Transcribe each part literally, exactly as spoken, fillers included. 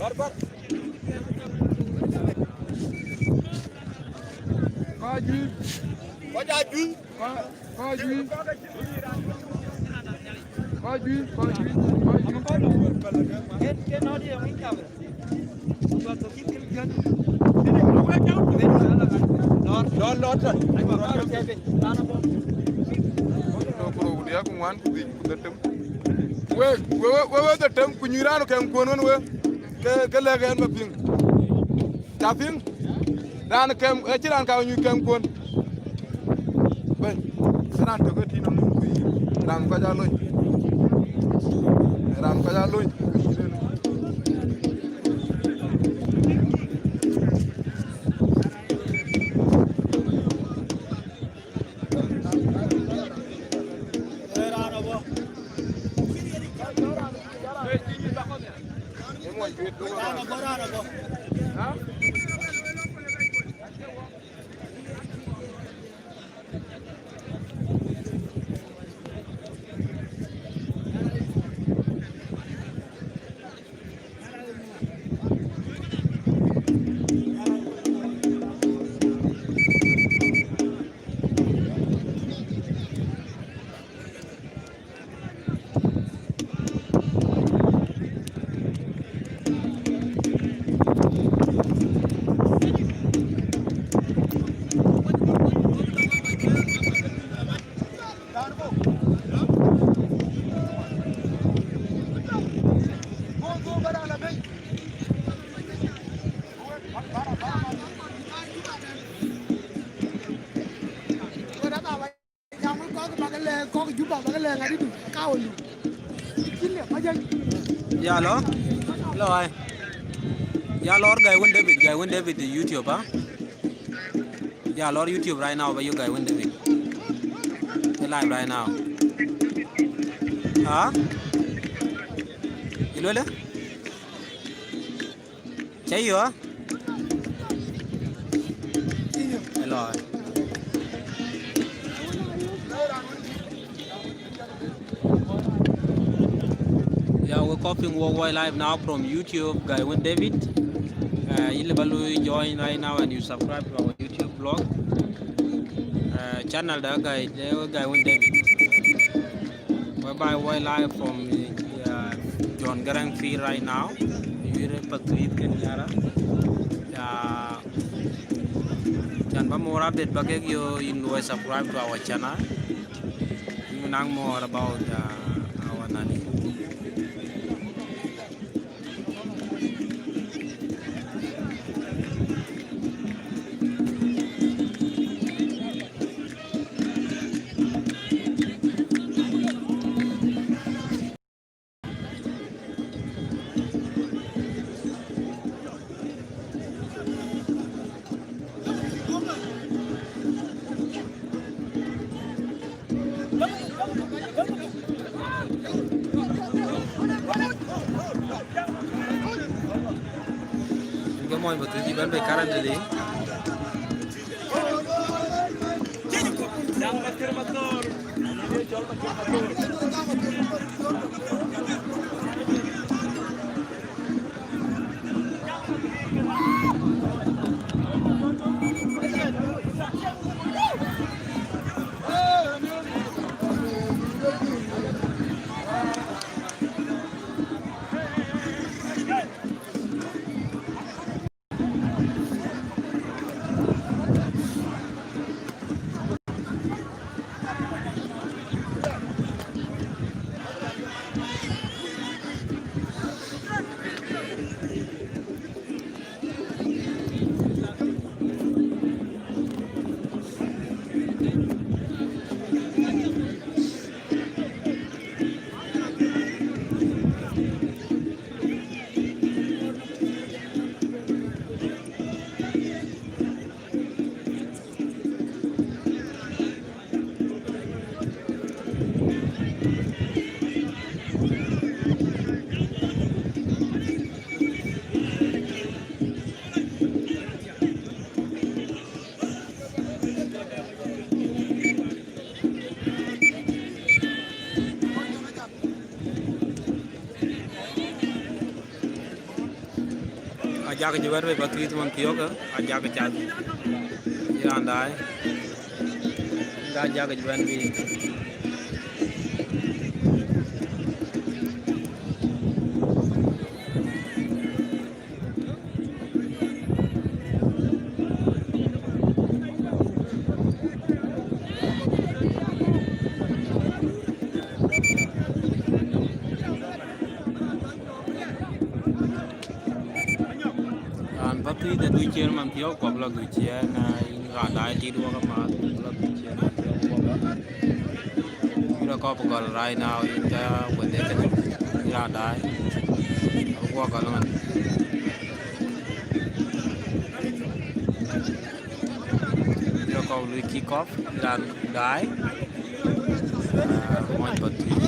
Kɔc juëc. Kɔc aa juëc. Kɔc, kɔc juëc. Kɔc juëc, kɔc juëc, kɔc juëc. Lɔɔr, lɔɔr, lɔɔr. Lɔɔr, lɔɔr. Ku rou, ku diäk, ku ŋuan, ku dhïc, ku dhetem. Wek, wek, wek, wek dhetem, ku nyuc raan kɛm kuön wën wek. Ke, ke lɛ̈k ɛn ba piŋ. Ca piŋ? Raan kɛm, acïn raan ka nyuc kɛm kuön. Bɛ̈ny, raan tök ë tïŋ nɔm ku yï. Raan kɔc aa lony. Raan kɔc aa lony. Jam kɔ̈k bäk lɛ̈k, kɔ̈k Juba bäk lɛ̈k ŋadï du, kaun du. Cïn lë, ma jël. Ya lɔ. Lɔ ai. Ya lɔɔr Guy Win David, Guy Win David YouTube, ah. Ya lɔɔr YouTube right now, ba yök Guy Win David. Ë live right now. Ah? Ë luelë? Cä yök? Hello. Yeah, we're copying work wide live now from YouTube, Guy Win David. Uh, you join right now and you subscribe to our YouTube blog. Uh, channel da Guy, da Guy Win David. Whereby we live from, uh, John Garang Field right now. Yure Patrick Kenyara. Ya, can ba more update ba kek yo in we subscribe to our channel. You know more about, uh, our nani. Ke mony ba thuëëc bɛ̈n bei currently. Ajak cï bɛ̈n bei Pathuyith man thiɔ̈kë, ajak cath. Cï raan daai. Ka ajak cï bɛ̈n bei. Raan Pathuyith ë duc ciëën man thiɔ̈k, ku abï lɔ duc ciëën, na yïn raan daai tit wok amääth, abï lɔ duc ciëën man thiɔ̈k wok. Yïn rɔ kɔp gɔl right now, yïn ca wënde kënë, yïn raan daai. Abï guɔ gɔl man. Yïn rɔ kɔp lui kick off, yïn raan daai. Ah, muɔny Pathuyith.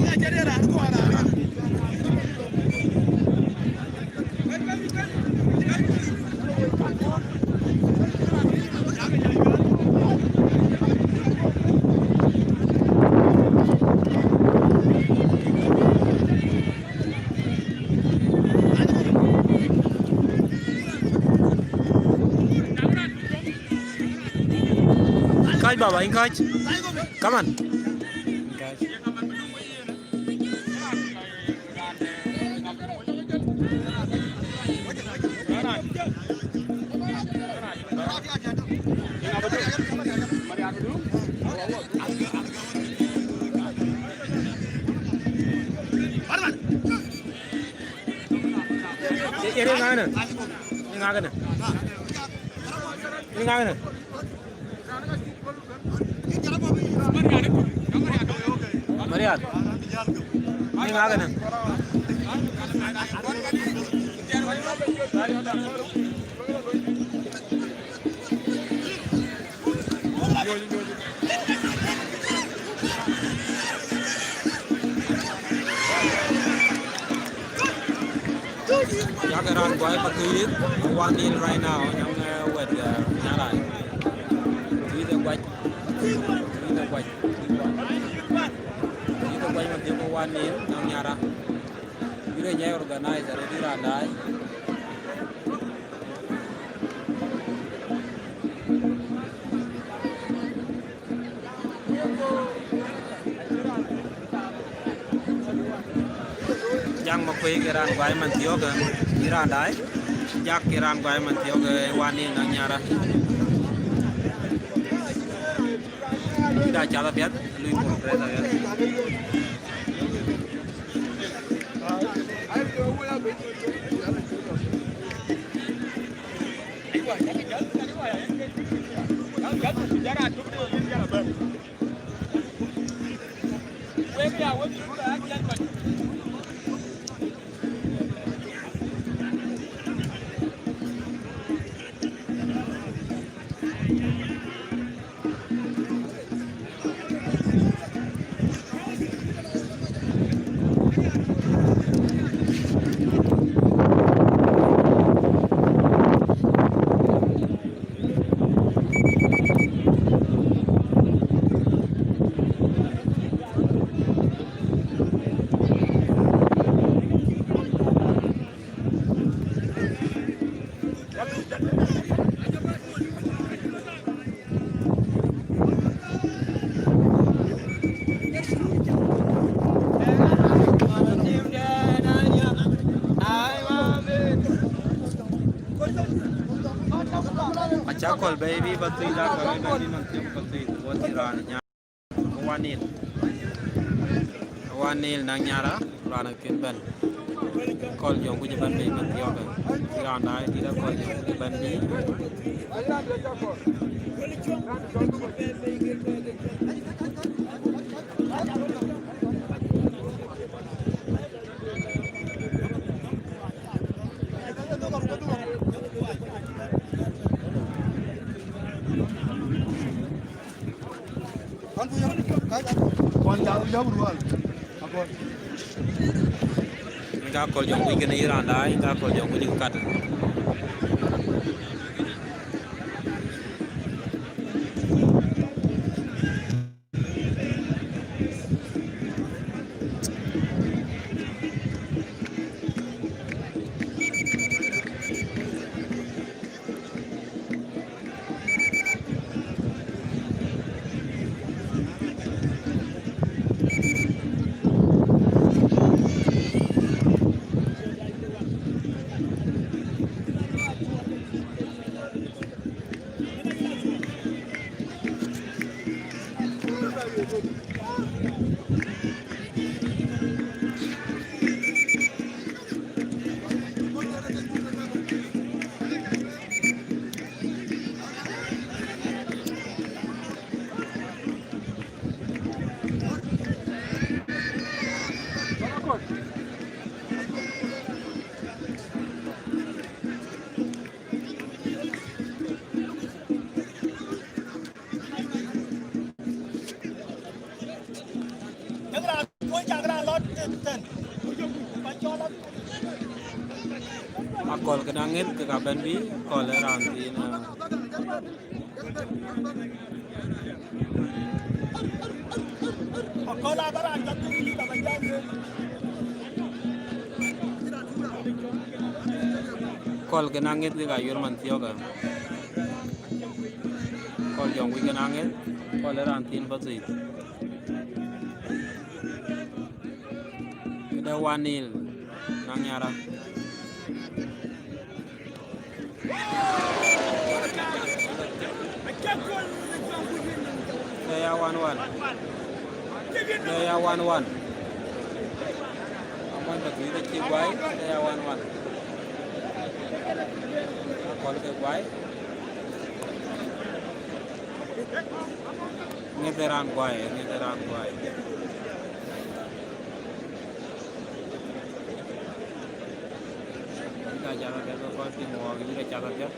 Yïn kääc baba, yïn kääc. Come on. Yïn kääc. Ë, ë, ë, ŋa kënë? Ë, ŋa kënë? Ë, ŋa kënë? Marial. Ë, ŋa kënë? Yak raan guai Pathuyith, one nil right now, nyam, eh, wet, eh, Nyarai. Pathuyith ë guac, Pathuyith ë guac, Pathuyith ë guac man thiɔ̈k one nil, nɔŋ Nyara. Bï rëny ë organizer, bï raan daai. Jaŋ Makuei ke raan guai man thiɔ̈k, eh, bï raan daai. Jak ke raan guai man thiɔ̈k, eh, one nil nɔŋ Nyara. Da cath apiɛth, lui progress apiɛth. Aca kɔl bɛ̈i bï Pathuyith, akɔl bɛ̈i bï man thiɔ̈k Pathuyith, wɔ cï raan nya. One nil. One nil nɔŋ Nyara, raan akën bɛ̈n. Kɔl Jɔŋkuc ëbɛ̈n bei man thiɔ̈k. Cï raan daai dït, akɔl Jɔŋkuc ëbɛ̈n bei. Yïn ka kɔl Jɔŋkuc kënë, yïn raan daai, yïn ka kɔl Jɔŋkuc yïn kat. Akɔ̈l kënë aŋëth kek abɛ̈n bï, akɔ̈l ë raan thiin, ah. Akɔ̈l kënë aŋëth kek ayuel man thiɔ̈k, ah. Akɔ̈l jɔŋ wïc kënë aŋëth, akɔ̈l ë raan thiin bɔ̈ thïn. Këde one nil, Naŋ Nyara. Këde ya one one. Këde ya one one. Amuɔny Pathuyith acï guai, këde ya one one. Akɔ̈l ke guai. Ŋëth ë raan guai, ŋëth ë raan guai. Yïn ka cath apiɛth, ke kɔc piŋ wɔɔk, yïn ka cath apiɛth.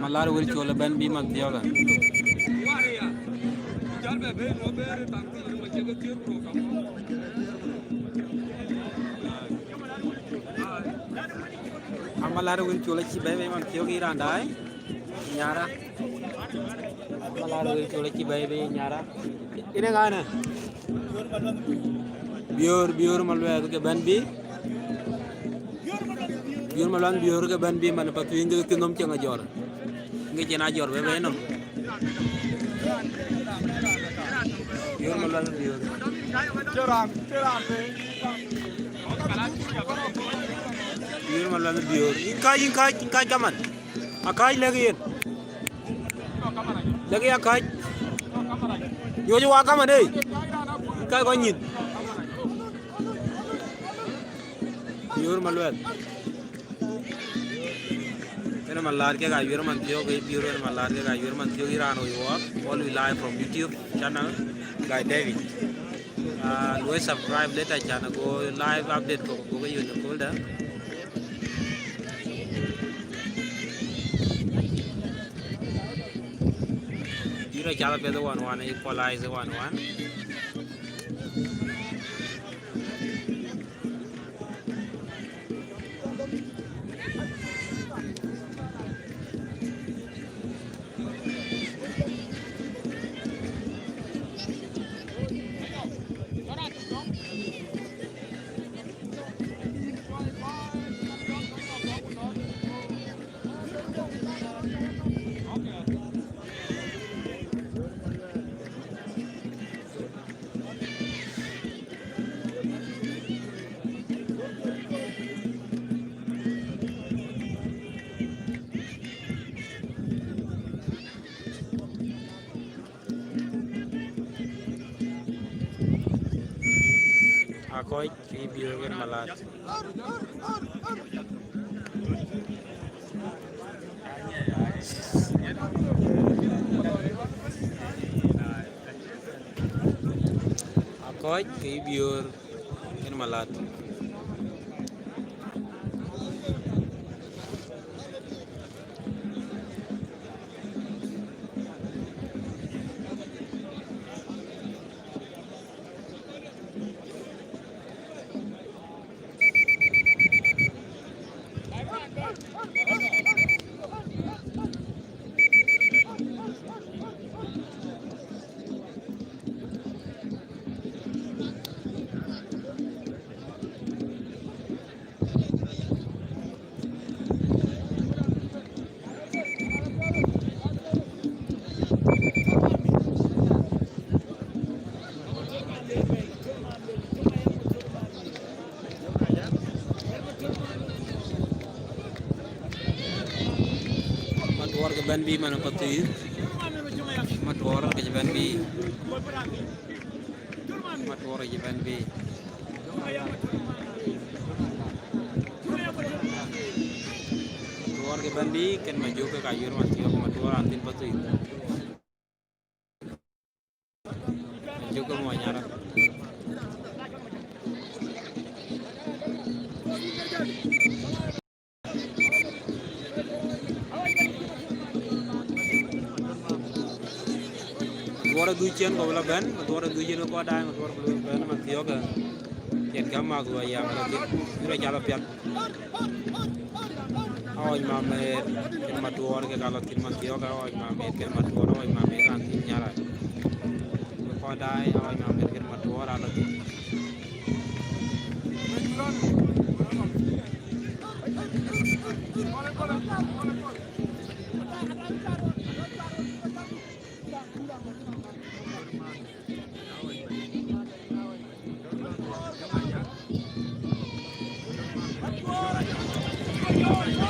Malar Wil Col ëbɛ̈n bï man thiɔ̈kë. Amalar Wil Col acï bɛ̈i bɛ̈i man thiɔ̈k yï raan daai. Nyara. Amalar Wil Col acï bɛ̈i bɛ̈i Nyara. Ine ŋa ënë? Biöör, Biöör Maluɛth ke bɛ̈n bï. Biöör Maluɛth Biöör ke bɛ̈n bï man Pathuyith ke thïn nhom cieŋ ajɔr. Ŋic en ajɔr bɛ̈i bɛ̈i nɔm. Biöör Maluɛth Biöör. Biöör Maluɛth Biöör. Yïn kääc, yïn kääc, yïn kääc kaman. Akääc lɛ̈k yen. Lɛ̈k ya kääc. Nyuɔ̈c wa kaman, ey. Yïn kääc kɔc nyïn. Biöör Maluɛth. Në malat kek ayuer man thiɔ̈k, ke biöör në malat kek ayuer man thiɔ̈k, yïn raan woi wɔɔk, all we live from YouTube channel, Guy David. Ah, luɔi subscribe later, can go live update kɔ̈k, go ke yök në kööldä. Yïn rɔt cath apiɛth ë wan wan, equalize ë wan wan. Akɔc kë biöör kën malat. Akɔc kë biöör kën malat. Matuɔɔr ke bɛ̈n bï man Pathuyith. Matuɔɔr ke cï bɛ̈n bï. Matuɔɔr ke cï bɛ̈n bï. Matuɔɔr ke bɛ̈n bï, kën Majök ke ka yuër man thiɔ̈k, Matuɔɔr an thïn Pathuyith. Majök ke muɔny Arab. Matuɔɔr adhuc ciɛ̈n kɔ̈u la bɛ̈n, Matuɔɔr adhuc ciɛ̈n kɔ̈u daai, Matuɔɔr bï bɛ̈n man thiɔ̈k. Tiɛt ka mak dhuɔ̈k yam la thïn, yïn rɔt cath apiɛth. Awɔc Mamet kën Matuɔɔr ke ka la thïn man thiɔ̈k, Awɔc Mamet kën Matuɔɔr, Awɔc Mamet raan thïn Nyarac. Kɔc daai, Awɔc Mamet kën Matuɔɔr aa la thïn.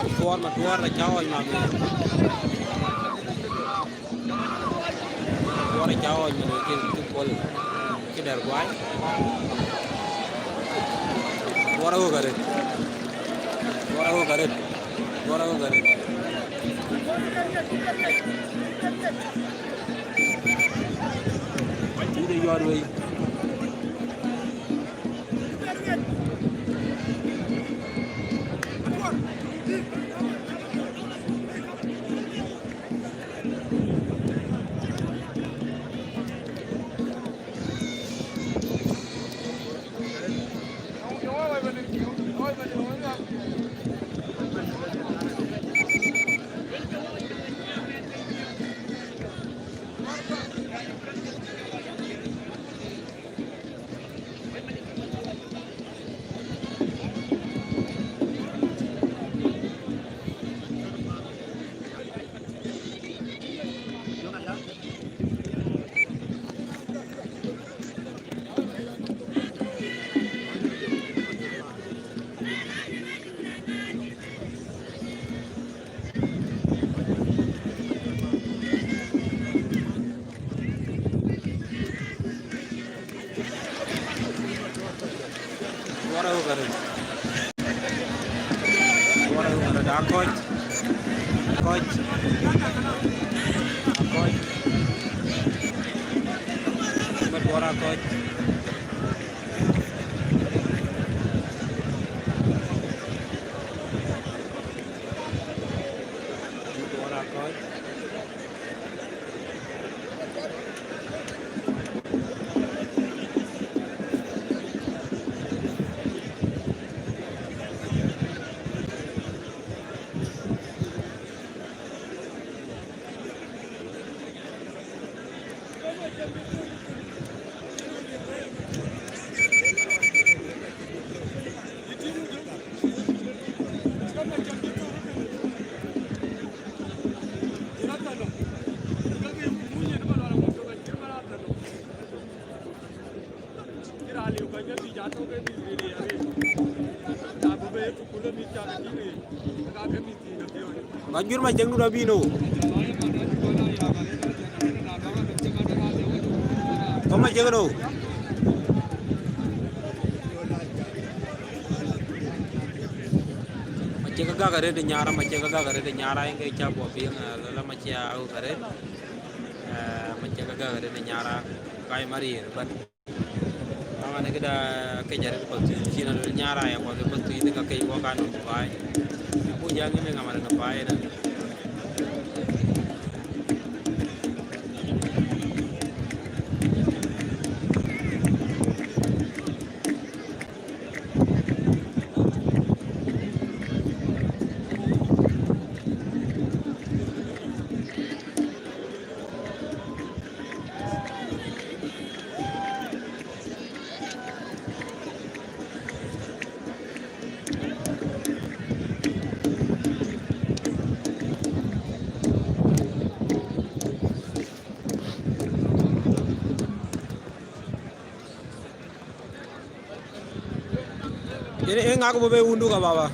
Matuɔɔr, Matuɔɔr, aca ɣɔɔc Mamet. Matuɔɔr aca ɣɔɔc Mamet, kën cï pol, cï dɛ̈r guai. Matuɔɔr aɣöök arëët. Matuɔɔr aɣöök arëët. Matuɔɔr aɣöök arëët. Dït ë yɔ̈ɔ̈t wei. Matuɔɔr aɣöök arëët. Matuɔɔr aɣöök arëët, Akɔc. Kɔc. Kɔc. Mat Duɔɔr Akɔc. Mat Duɔɔr Akɔc. Ba jur ma ceng du da bino. Ko ma ceng do. Ma ceng ga ga re de nyara, ma ceng ga ga re de nyara, inge cha bo bi, la ma cha ga re. Eh, ma ceng ga ga re de nyara, kai mari ban. Aman këda ke jare path tui, cïn alɔ nyara ya path path tui, ka ke wɔ kan baai. Ku jang ni ŋaman na baai na. Yen e ŋak bo be wundu ka baba.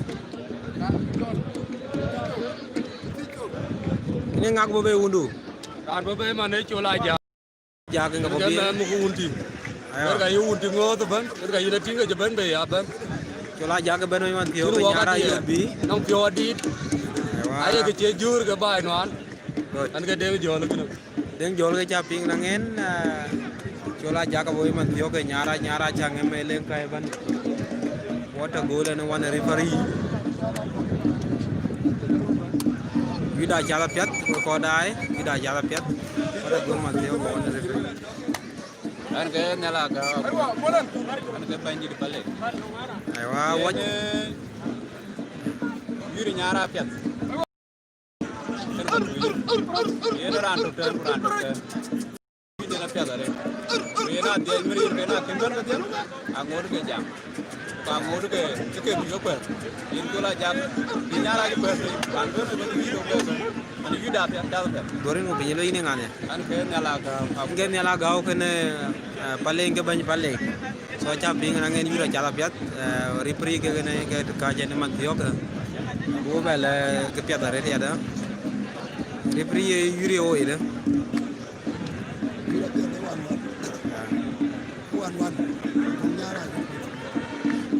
Yen e ŋak bo be wundu. Raan bï bɛ̈ɛ̈i man ë col a ja. Jak ŋa bo bi. Mɛn muk wun tïŋ. Ayo. Wer ka yï wun tïŋ ŋööth ëbɛ̈n, wer ka yïn ë tïŋ ke cï bɛ̈n bei abɛ̈n. Col a jak ëbɛ̈n man thiɔ̈k ke nyara yök bï. Nɔŋ piɔ̈u adït. Aiwa. Aye ke cie jur ke baai nuan. Good. An ke Deŋ Jɔl kënë. Deŋ Jɔl ke ca piŋ na ŋen, ah, col a jak bo man thiɔ̈k ke nyara, nyara ca ŋem e leŋ kai ban. Wata gol en wan referee. Wida cala piat ko dai, wida cala piat. Wata gol man thiɔ̈k wan referee. An ke nela ga. An ke bandi de pale. Aiwa, wat. Yuri nyara piat. Yen raan tök tɛ̈n, ku raan tök tɛ̈n. Yen apiath arëët. Ku yen adhiɛc mïr yen ke na kën bɛ̈n kedhie, aŋoot ke jam. Ku aŋoot ke, ke ke bï ke kuɛth. Yen col a jak, bï nyar acï kuɛth piny. Raan bɛ̈n ëbɛ̈n bï ke kuɛth. An yï da piath, da piath. Dorin ku piny lo yïn ë ŋa ne? An ke nhial agäu. Ke nhial agäu kënë, eh, Palek ke bɛ̈ny Palek. So, ca piŋ na ŋen yurë cath apiath, eh, ripri ke kene ke ka jɛ ni man thiɔ̈k, eh, bu bɛ lɛ ke piath arëët yadë. Ripri ye yurë ye woi dë.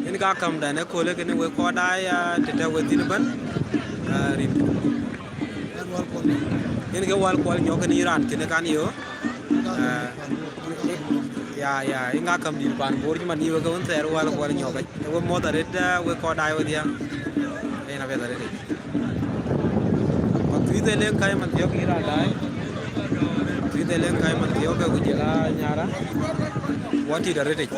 Yen ka kam dan e kole kene we kɔda ya, tete we thin ban, eh, rin. Yen ke wal kuɔl nyɔk kene iran kene kan yo. Eh, ya, ya, inga kam dil pan bor man yi we ke won ter wal kuɔl nyɔk. We mɔth arëët, eh, we kɔda we dia. Yen apiath arëët. Ku thuith e leŋ kai man thiɔ̈k yï raan daai. Thuith e leŋ kai man thiɔ̈k ke ku jël a nyara. Watit arëtic.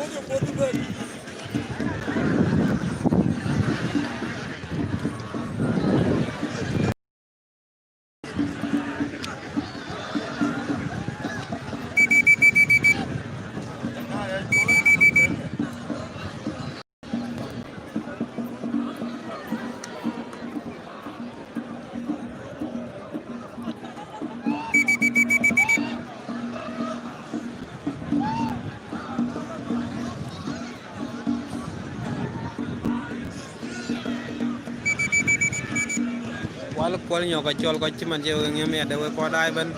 Wal kuɔl nyɔk acɔl kɔc cï man cï we ŋiɛm yadë we kɔt daai bɛ̈n.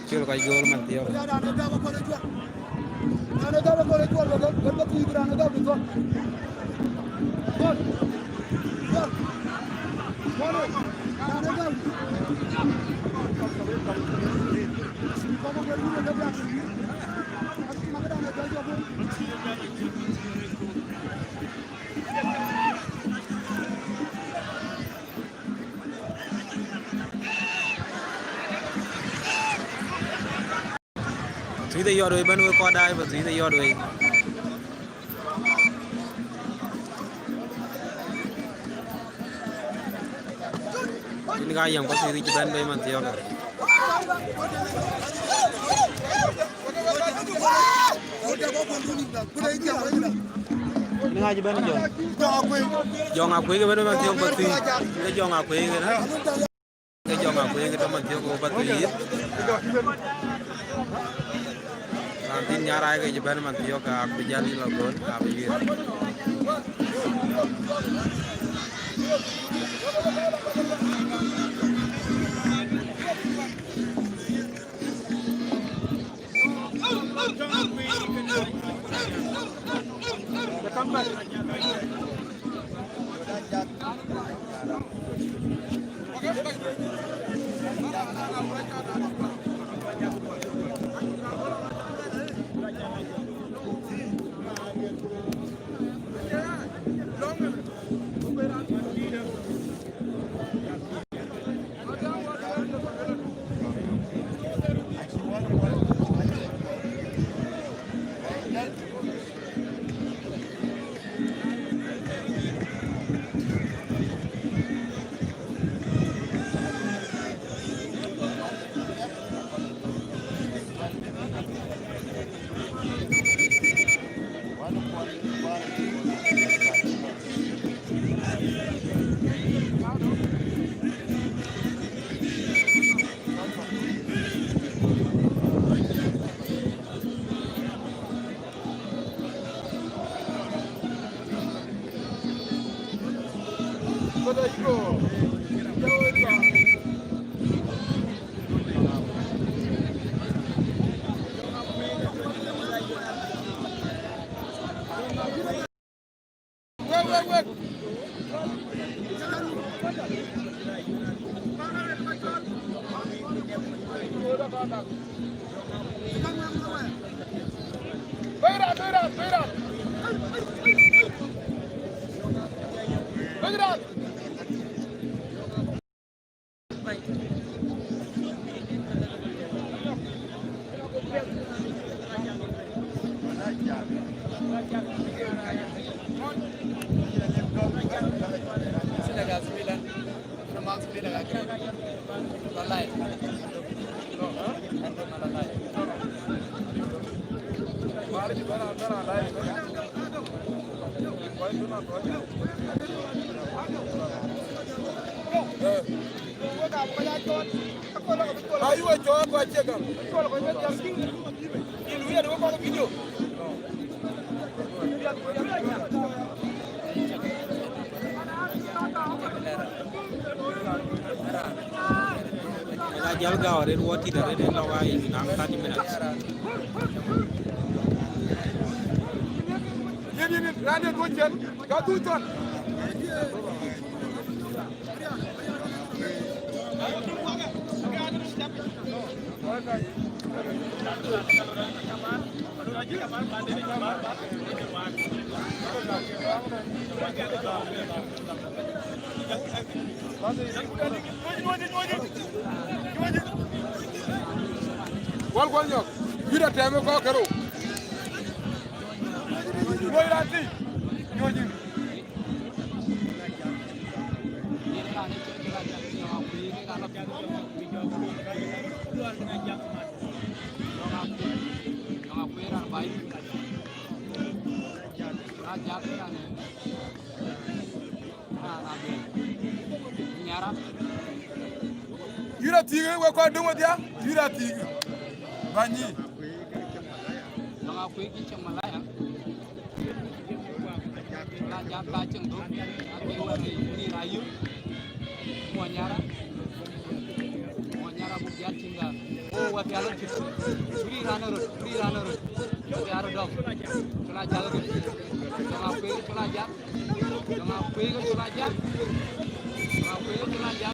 Col kɔc göör man thiɔ̈k. Thuith ë yɔt wei bɛ̈n wek kɔc daai, bä thuith ë yɔt wei. Yïn ka yɛm kɔc thuith cï bɛ̈n bei man thiɔ̈kë. Yïn ka cï bɛ̈n jɔŋ. Jɔŋ Akuëi ke bɛ̈n bei man thiɔ̈k bä thuith. Ke Jɔŋ Akuëi kënë. Ke Jɔŋ Akuëi ke tɔ̈ man thiɔ̈k, ku bä thuith. Raan thïn Nyarai ke cï bɛ̈n man thiɔ̈k, ka bï jäl yï lɔ göl, ka bï yuëër. Ayu, acɔɔk kɔc cie gam. Yïn wïc adï wek kɔn video. Ka jäl gäu arëët, wɔ tit arëët, en lɔ wa in thirty minutes. Yen, yen, yen, raan de duɔ̈n cen, ka dhuk thɔn. Wal kuɔl nyɔk, yïn atɛm ë kɔc kerou. Woi raan tïc, nyuɔ̈c yïn. Yïn athiik, wek kɔc döŋ wedhia, yïn athiik. Bäny yï. Col Ajak ka cieŋ dhök, ake wɛ̈t ë Kurir Ayïu, Muɔny Nyara, Muɔny Nyara buk jäl cïn gam. Wo wɛ̈t pial ë cït, Kurir raan ë röt, Kurir raan ë röt, wɛ̈t pial ë dɔm. Col Ajak ë röt, Jɔŋ Akuëi, Col Ajak, Jɔŋ Akuëi, Col Ajak, Jɔŋ Akuëi, Col Ajak.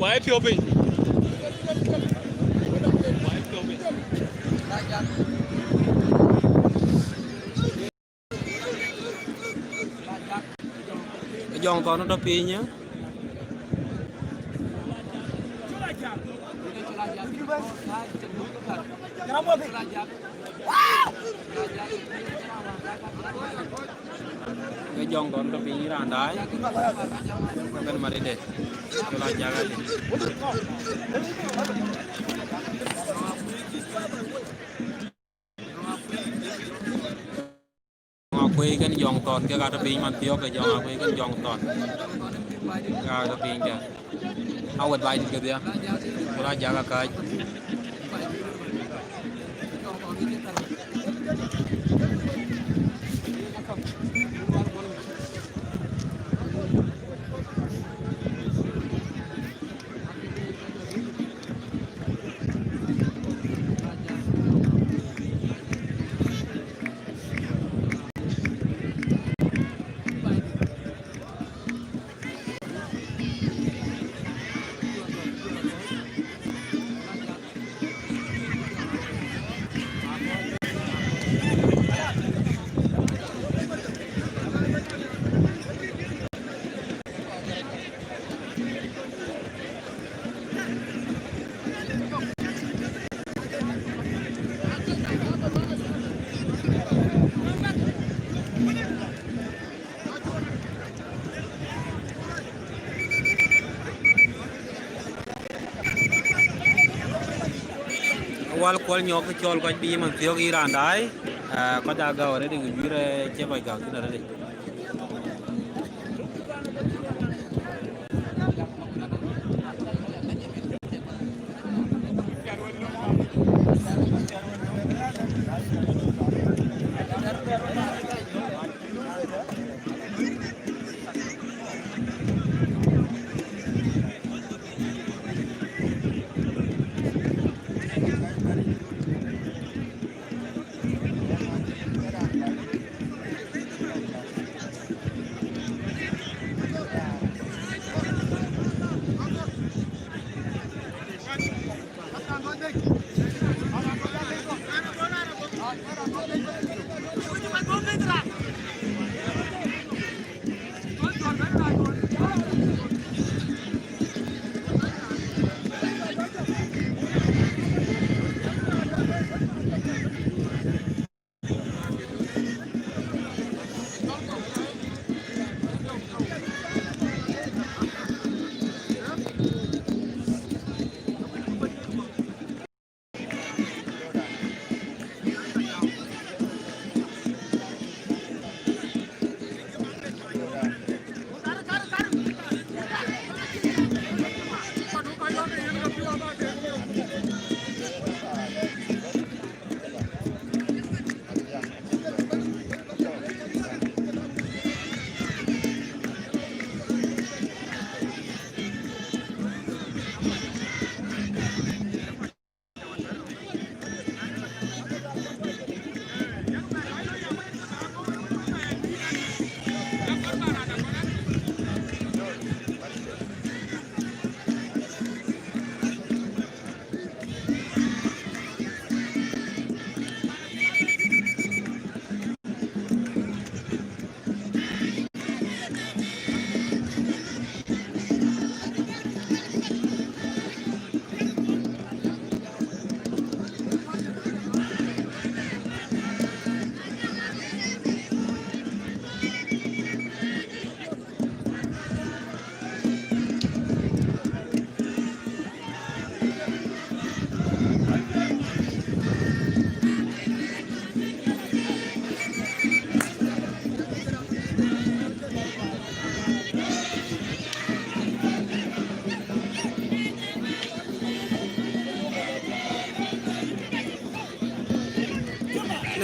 Wai piɔ̈u piny. Wai piɔ̈u piny. Jɔŋ Thɔn tɔ̈ piny. Ke Jɔŋ Thɔn tɔ̈ piny raan daai. Ke ben Maride. Col Ajak adï. Jɔŋ Akuëi kën Jɔŋ Thɔn, kek atɔ̈ piny man thiɔ̈k, ke Jɔŋ Akuëi kën Jɔŋ Thɔn. Kek atɔ̈ piny kë. Awet baai dït kedhie. Col Ajak akääc. Awal Kuɔl Nyɔk cɔl kɔc bï man thiɔ̈k yï raan daai, eh, kɔc aa gäu arëëdï, ku juëc, eh, cie kɔc gäu thïn arëëdï.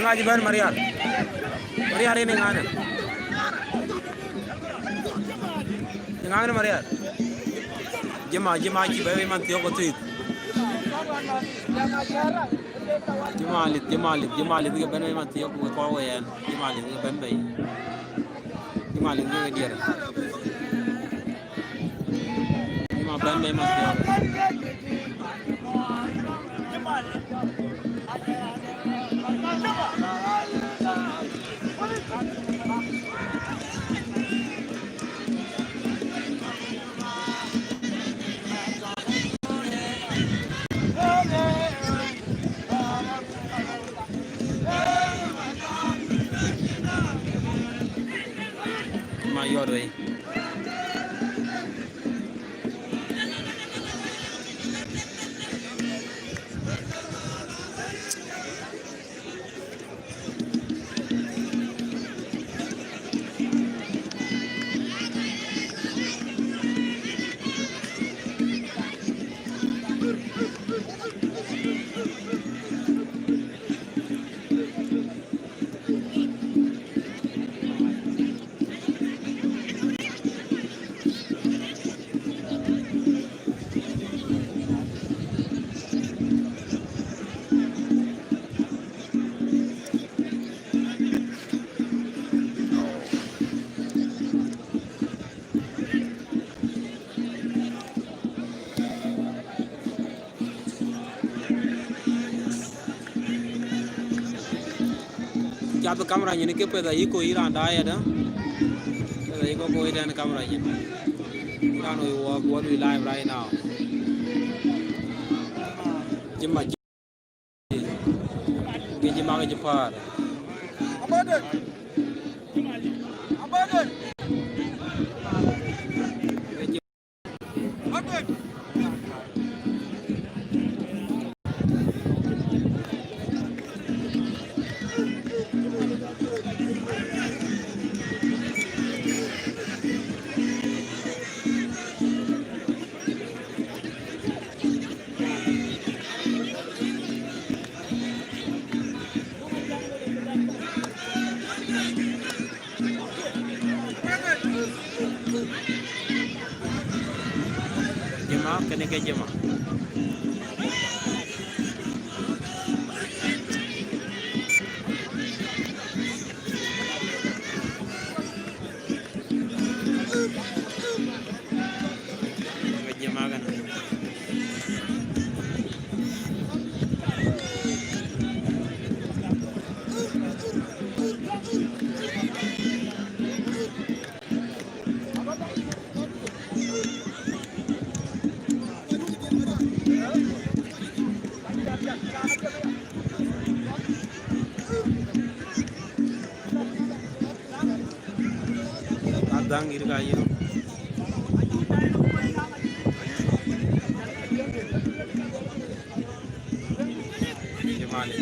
Ŋa cï bɛ̈n Marial? Marial yen ë ŋanë? Ë ŋanë Marial? Jima, jima cï bɛ̈n man thiɔ̈k ke thuith. Jima lith, jima lith, jima lith ke bɛ̈n man thiɔ̈k ke kɔc wei ɛn. Jima lith ke bɛ̈n bei. Jima lith ke diɛɛr. Jima bɛ̈n bei man thiɔ̈k. Ma yɔt wei. Cath kamera nyin ke peth ayï ko yï raan daai ada. Peth ayï ko ko yï tɛ̈n kamera nyin. Yï raan woi wɔk, what we live right now. Jima, jima, jima ke jipar. Jima, kënë ke jima. Ke jima kënë. Adhaŋ yïr ka yïr. Jimali.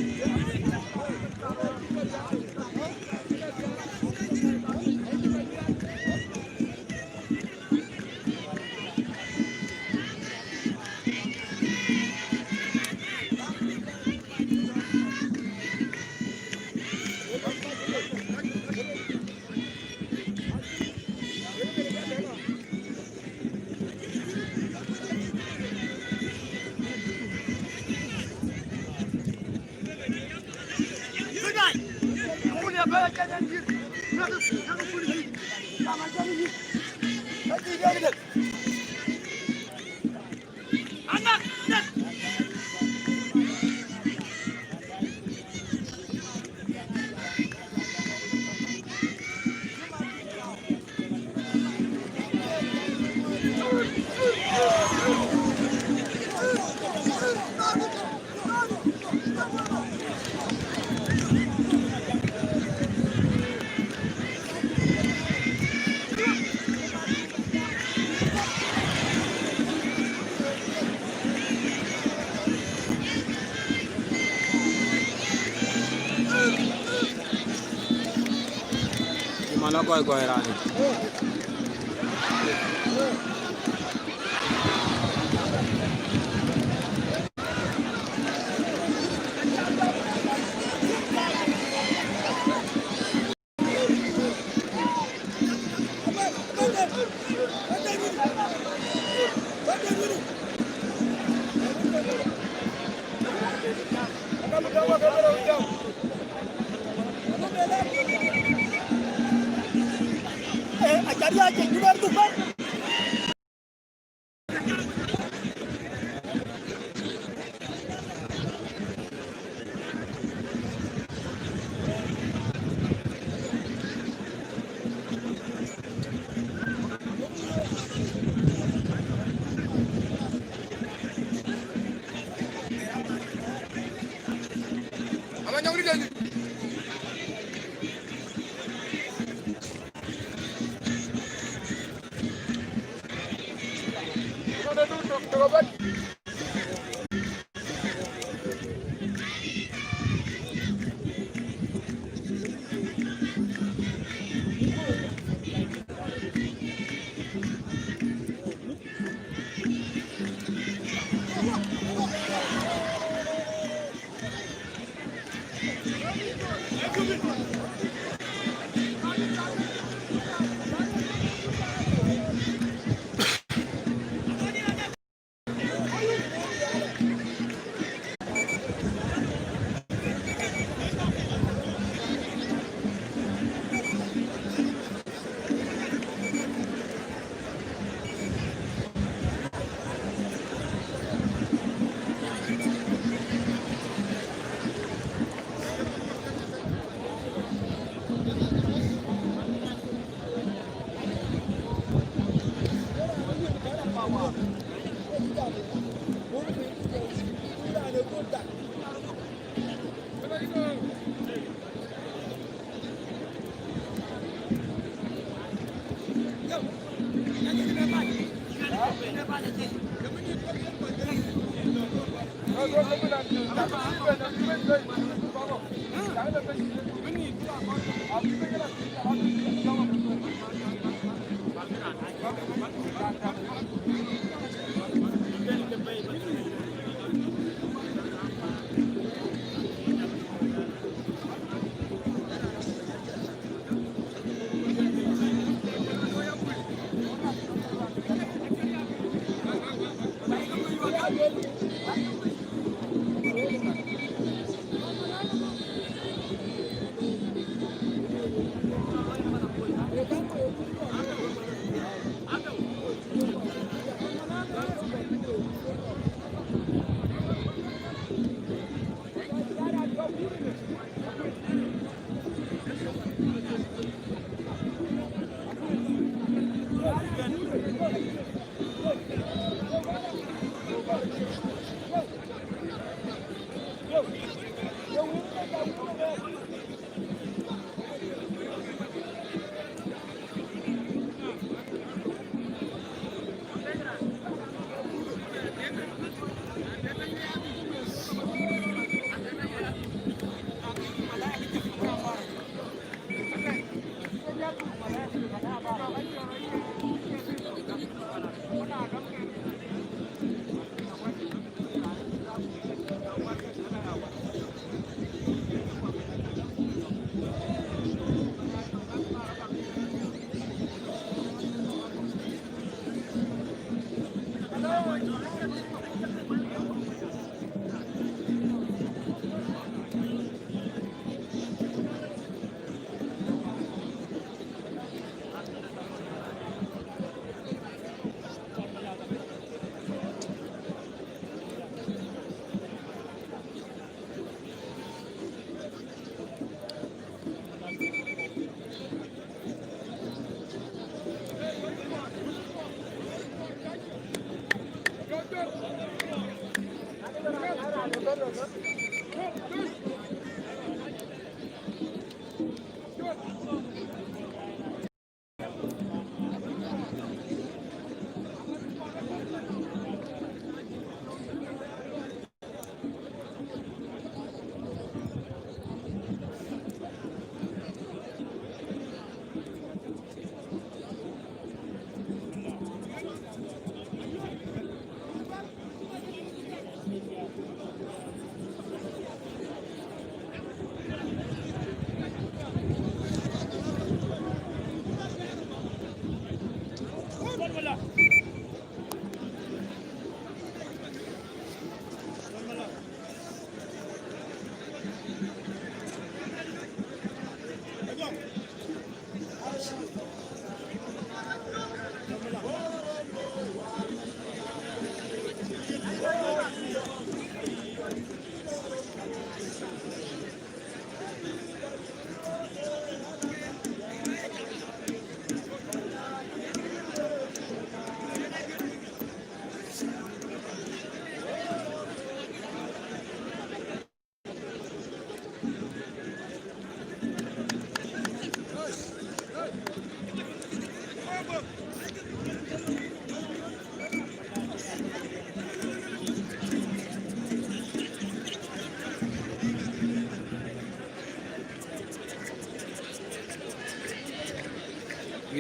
Cï man lɔ gɔ̈i gɔ̈i raan yic.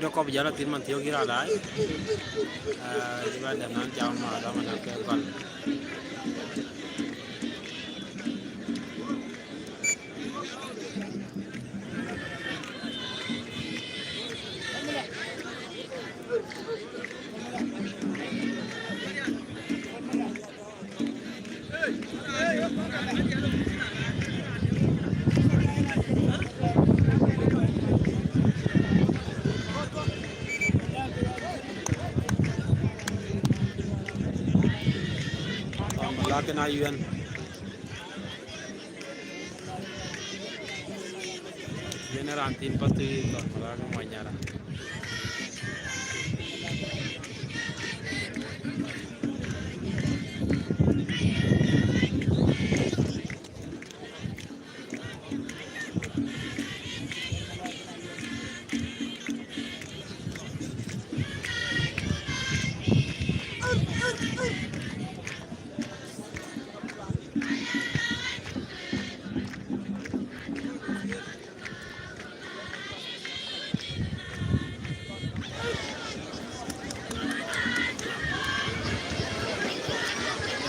Jacob jala tin man thiok ira dai. Eh, iba de nan jam ma da man ke gol. Lakin a yuen. Yen raan thin path tui thɔn, raan muɔny nyara.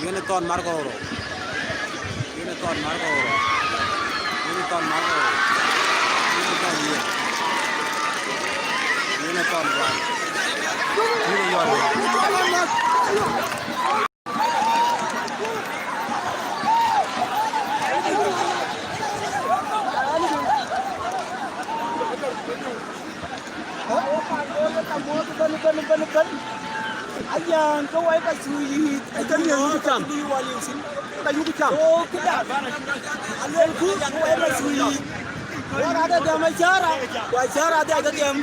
Yene thɔn mar kɔ̈u rou. Yene thɔn mar kɔ̈u rou. Yene thɔn mar kɔ̈u rou. Yene thɔn ye. Yene thɔn guan. Yene yɔn. Ayan, ke wai ka sui. Ai, ka yuk cam. Ka yuk cam. Oh, kida. Alel ku, ke wai ka sui. Wara da dama chara. Wa chara da ka dem.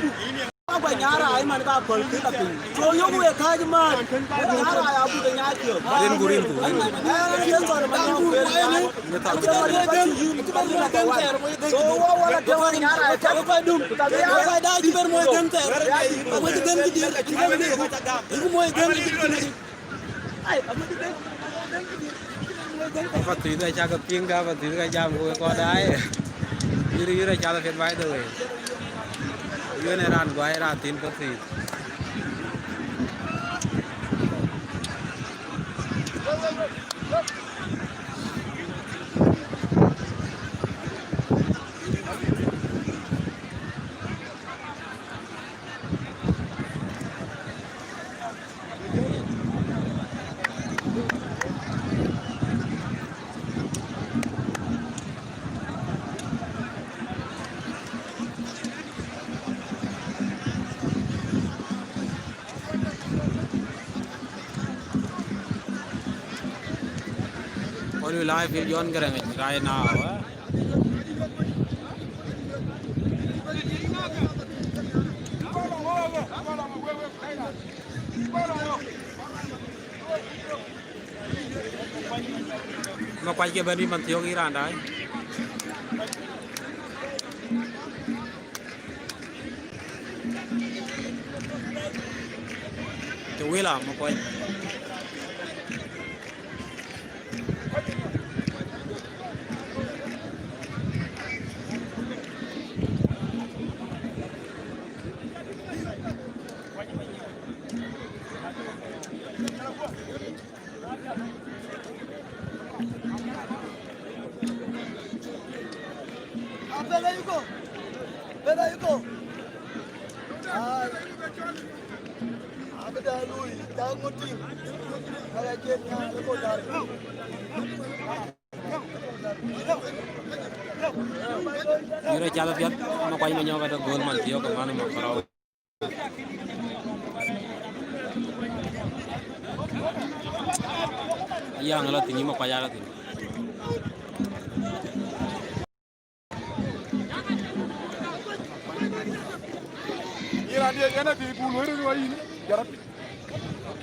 Ba nyara ai man ka pol ki la piny. So yo ku e kaj man. Nyara ya bu de nya kio. Rin ku rin ku. Ai man. Ai rin ku rin ku. Rin ku rin ku. Apath thith acä ke piŋ, ka apath thith ka jam ku kɔn daai. Yïr, yïr acä piɛth, by the way. Yïn ë raan guai, raan thin path thith. Only live in John Garang right now, eh? Makuac ke bɛ̈n bï man thiɔ̈k yï raan daai. Ke wël a Makuac. Yïr acath apiɛth, Makuac Manyɔk ade göl man thiɔ̈k, ke man Makarau. Ayaŋ ala thïn, yï Makuac ala thïn. Yïn raan diɛ̈, yɛn abï bul wëër wëër yïn. Jarap.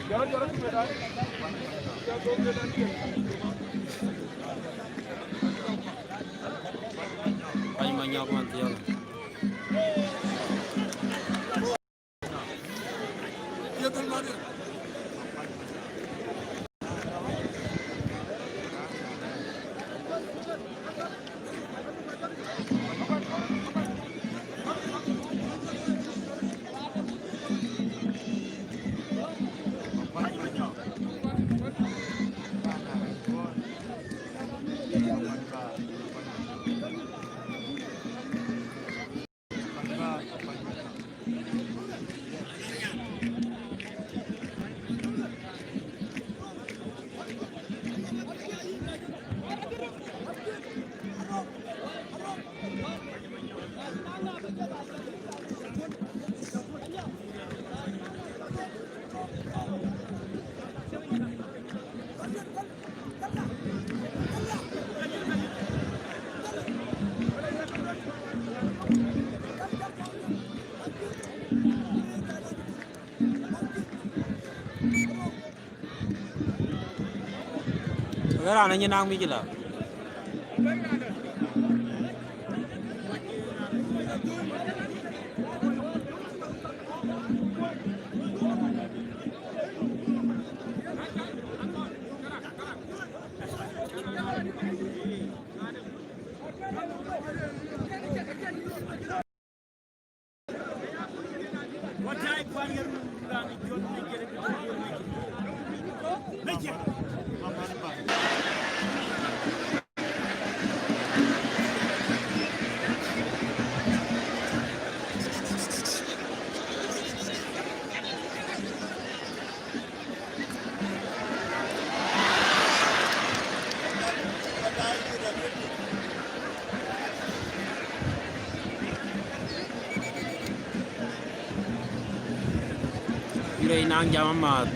Jarap, jarap, jarap. Makuac Manyɔk man thiɔ̈k. Ke raan anyin naŋ mïc la. Yïn rɛy naŋ jam amääth.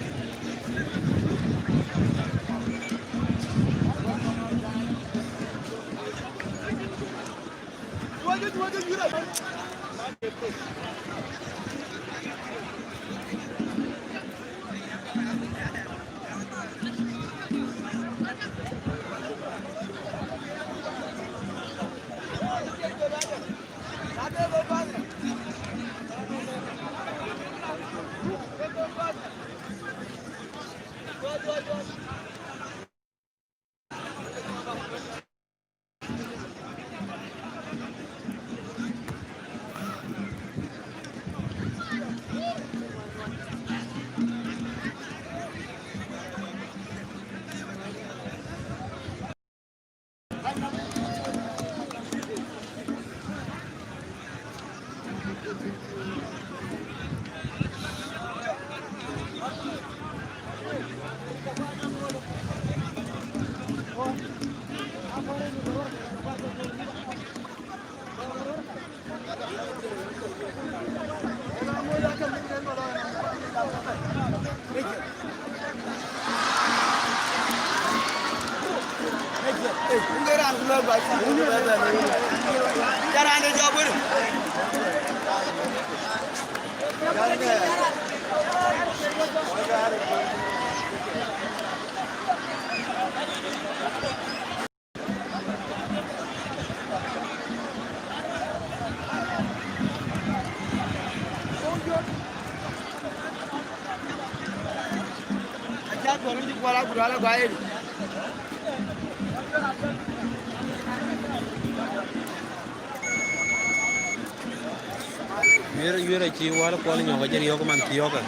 Yuɛ̈r, yuɛ̈r acï wäl Kuɔl Nyɔk acï riɔ̈ɔ̈k man thiɔ̈kë.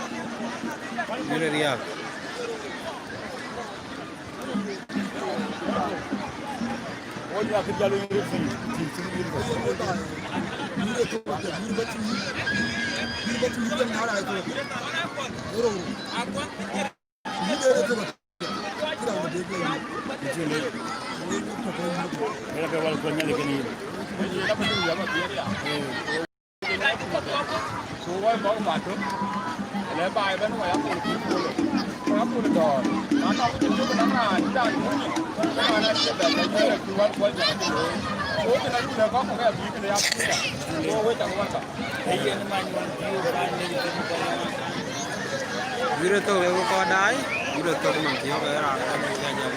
Yuɛ̈r riääk. Yïn röt thök wek kɔc daai, yïn röt thök man thiɔ̈k ë raan ë rɛ̈n ë jam.